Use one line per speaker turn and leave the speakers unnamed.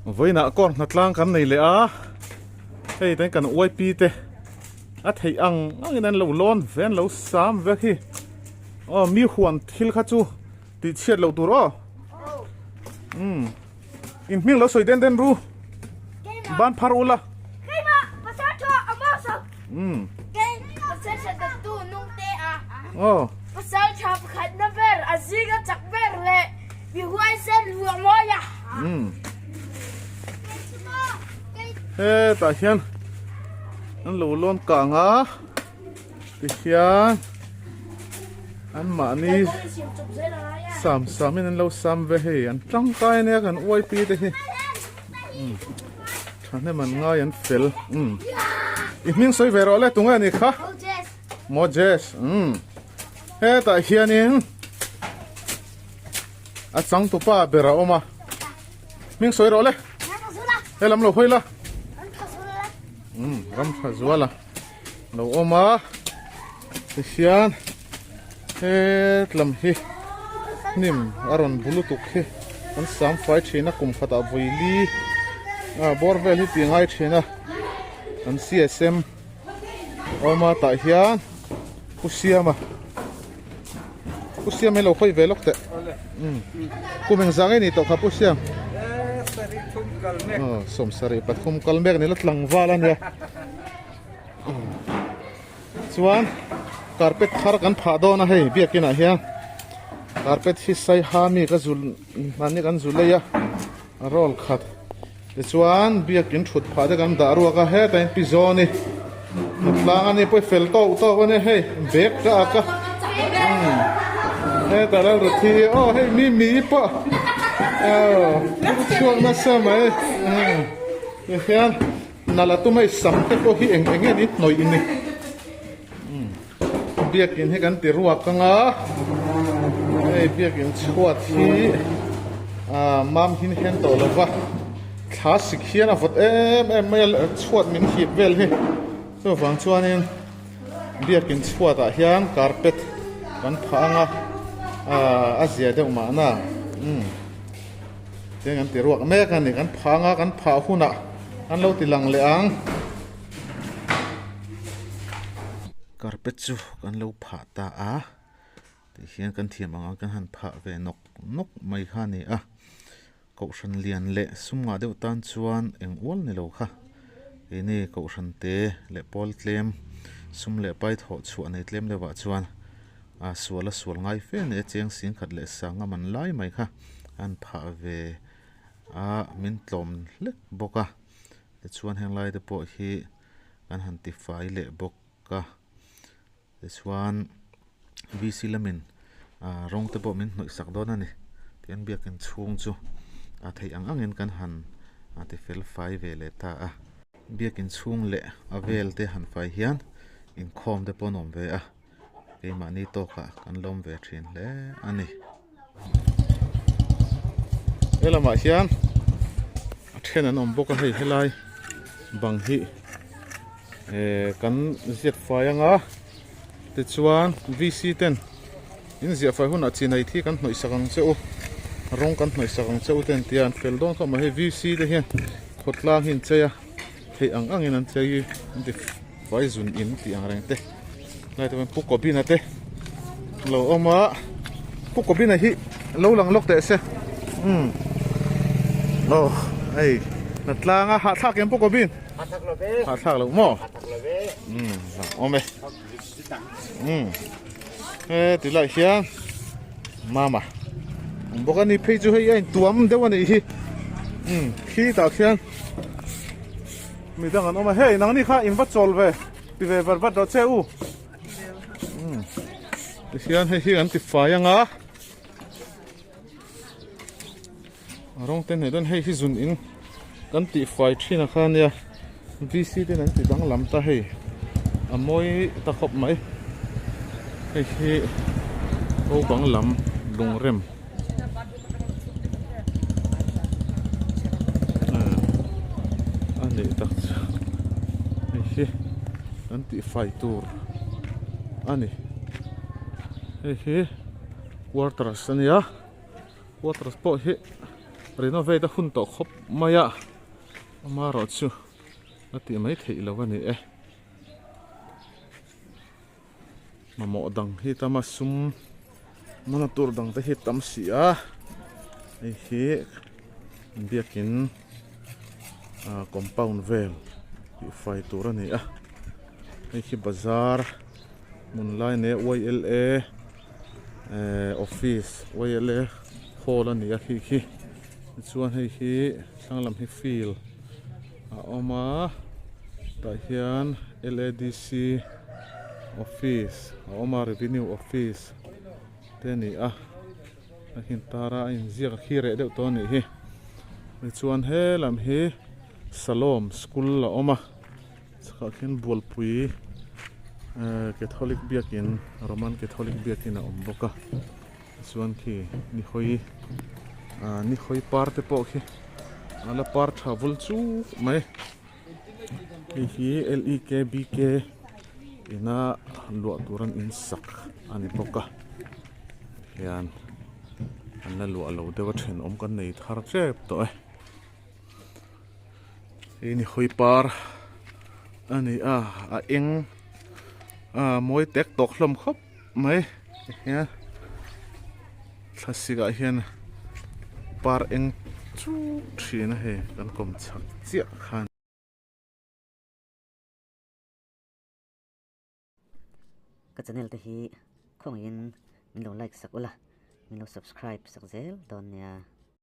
Vawiinah kawr hnatlang kan nei leh a, hei ten kan YP te a theih ang angin an lo lawn ve an lo sam vek hi. Aw mi huan thil kha chu tih chhiat loh tur aw. Umm in hming lo sawi den den ru. Ban phar ula. Umm. Aw. Hetah hian an lo lawn kang a tihian an mahni sam sam in an lo sam ve hei an tangkai ania kan uai pi te hi thahnem an ngai an fel i hming sawi ve rawh le tunge a nih kha Moses hetah hianin. A changtupa ber a awm a. Hming sawi rawh le. He lam lo hawi la. Um, ram tha zual a. Lo awm a. Tihian he lam hi hnim a rawn bu lutuk hi an sam fai thin a kum khatah vawi li a bawr vel hi ti ngai thin a. An CSM awm a tah hian Pu Siama. Pu Siam hi lo hawi ve lawk teh. Kum eng zah nge ni tawh kha Pu Siam? Sawm sarih pathum kal mek ni la tlangval a nia. Chuan carpet thar kan phah dawn a hei biakin ah hian carpet hi sai ha mi ka zul hmanni kan zu lei a roll khat tichuan biakin thut phah te kan dah ruak a hetah hian pi zawn hi hnatlang a ni pawh fel tawk tawk a nia hei bag ka ak a hetah lalruthi aw hei mi mi pawh aw chhuak nasa mai tihian nalh a tum a i sam te pawh hi eng eng nge ni hnawih ni biakin hi kan ti ruak ang a hei biakin chhuat hi ah mam hin hen tawh lo va thla sik hian a vawt em em mai a chhuat min hip vel hi chuvang chuanin biakin chhuat ah hian carpet kan phah ang a ah a zia deuh mahna umm tiang kan ti ruak mek a ni kan phah ang a kan phah hunah an lo ti lang leh ang. Carpet chu kan lo phah ta a tihian kan thiam ang ang kan han phah ve nawk nawk mai kha a ni a kohhran lian leh sum ngah deuh tan chuan eng ual ni lo kha keini kohhran te leh pawl tlem sum leh pai thawh chhuah nei tlem deuh ah chuan a sual a sual ngai fe a ni a cheng sing khat leh sanga man lai mai kha an phah ve a min tlawm hlek bawk a tichuan heng lai te pawh hi. kan han ti fai leh bawk a tichuan VC lamin ah rawng te pawh min hnawih sak dawn a ni tian biakin chhung chu a theih ang angin kan han ti fel fai ve leh ta a biakin chhung leh a vel te han fai hian inkhawm te pawh an awm ve a keimahni tawkah kan lawm ve thin hle a ni. He lamah hian a then an awm bawk a hei helai bang hi eh kan ziak fai anga tichuan VC ten in ziah fai hunah chinai thi kan hnawih sak ang che u rawng kan hnawih sak ang che u te an ti a an fel dawn khawp mai hei VC te hian khawtlang hi an chei a theih ang angin an chei hi an ti fai zun in tih ang reng te lai te pawh pu kawbina te lo awm a pu kawbina hi lo lang lawk teh se umm aw hei hnatlang a hahthlak em pu kawbin hahthlak lo maw umm awm e umm he ti lai hian mama awm bawk a ni phei chu hei a intuam deuh a nih hi umm khi tah khian. Mi dang an awm a, hei nangni kha in va chawl ve ti ve vat vat rawh che u. Umm tihian hei hi an ti fai ang a. A rawng te nei dawn hei hi zun in kan tih fai thin a kha nia VC ten an ti danglam ta hei a mawi ta khawp mai hei hi ko bang lam lungrem. A nih tak chu hei hi kan tih fai tur a ni hei hi quarters a nia quarters pawh hi. renovate a hun tawh khawp mai a amaherawh chu a tih mai theih loh a ni e mamawh dang hi tam a sum mana tur dang te hi tam si a hei hi biakin ah compound vel tih fai tur a ni a hei hi bazar hmun lai nia YLA eh office YLA hall a ni a khi khi tichuan hei hi thlang lam hi field a awm a tah hian L_A_D_C office a awm a revenue office te a ni a a hin tara a inziak a khi reh deuh tawh a nih hi tichuan he lam hi Salom school a awm a. Chhakah khian Bualpui ehh Catholic biakin Roman Catholic biakin a awm bawk a tichuan khi ni hawi ah ni hawi par te pawh khi a la par tha vul chuk mai hei hi L E K B K ina luah tur an in sak a ni bawk a hian an la luah lo deuh a thenawm kan nei thar tep tawh e. Hei ni hawi par a ni a a eng a mawi tek tawk hlawm khawp mai tihian thlasik ah hian par eng chuk thin a hei kan kawm chak chiah khan.
Ka channel te hi khawngaihin min lo like sak ula min lo subscribe sak zel dawn nia.